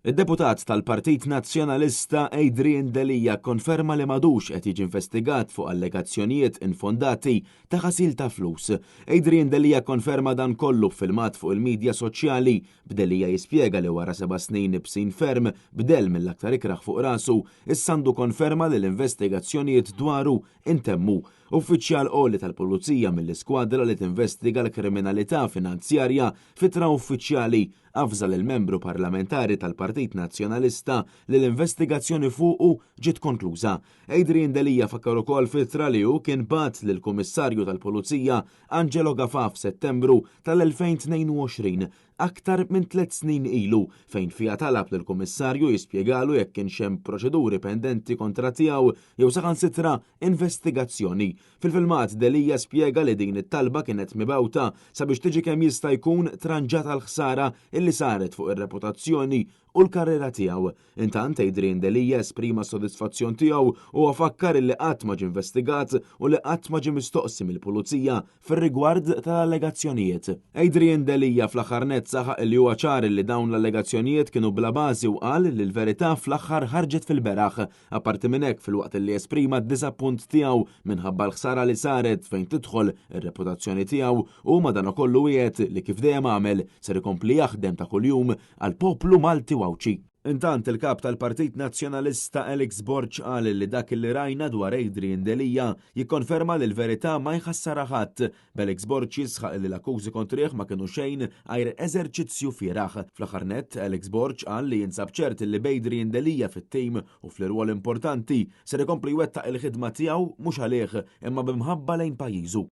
Id-deputat tal-Partit Nazzjonalista Adrian Delia kkonferma li m'għadux qed jiġi investigat fuq allegazzjonijiet infondati ta' ħasil ta' flus. Adrian Delia kkonferma dan kollu f'filmat fuq il-midja soċjali, b'Delia jispjega li wara seba' snin ibsin ferm b'dell mill-aktar ikrah fuq rasu, issa għandu konferma li l-investigazzjonijiet dwaru intemmu. Uffiċjal għoli tal-Pulizija mill-iskwadra li tinvestiga l-kriminalità finanzjarja f'ittra uffiċjali avża lill-membru parlamentari tal-Partit Nazzjonalista li l-investigazzjoni fuqu ġiet konkluża. Adrian Delia fakkar ukoll f'ittra li hu kien bagħat lill-Kummissarju tal-Pulizija Angelo Gafà f'Settembru tal-2022, aktar minn tlett snin ilu, fejn fiha talab lill-Kummissarju jispjegalu jekk kienx hemm proċeduri pendenti kontra tiegħu jew saħansitra investigazzjoni. Fil-filmat, Delia spjega li din it-talba kienet mibgħuta sabiex tiġi kemm jista' jkun tranġata l-ħsara illi saret fuq ir-reputazzjoni u l-karriera tiegħu. Intant, Adrian Delia esprima s-sodisfazzjon tiegħu u huwa fakkar illi qatt ma ġie investigat u li qatt ma ġie mistoqsi mill-Pulizija fir-rigward tal-allegazzjonijiet. Adrian Delia fl-aħħar nett saħaq illi huwa ċar illi dawn l-allegazzjonijiet kienu bla bażi u qal li l-verità fl-aħħar ħarġet fil-beraħ. Apparti minn hekk, filwaqt li esprima d-diżappunt tiegħu minħabba l-ħsara li saret fejn tidħol ir-reputazzjoni tiegħu, hu madankollu wiegħed li kif dejjem għamel, ser ikompli jaħdem ta' kuljum għall-poplu Malti u Għawdxi. Intant, il-Kap tal-Partit Nazzjonalista Alex Borg qal li dak li rajna dwar Adrian Delia jikkonferma li l-verità ma jħassarha ħadd, b'Alex Borg jisħaq li l-akkużi kontrih ma kienu xejn għajr eżerċizzju fieragħ. Fl-aħħar nett, Alex Borg qal li jinsab ċert li b'Adrian Delia fit-tim u fl-irwol importanti ser ikompli jwettaq il-ħidma tiegħu mhux għalih imma b'imħabba lejn pajjiżu.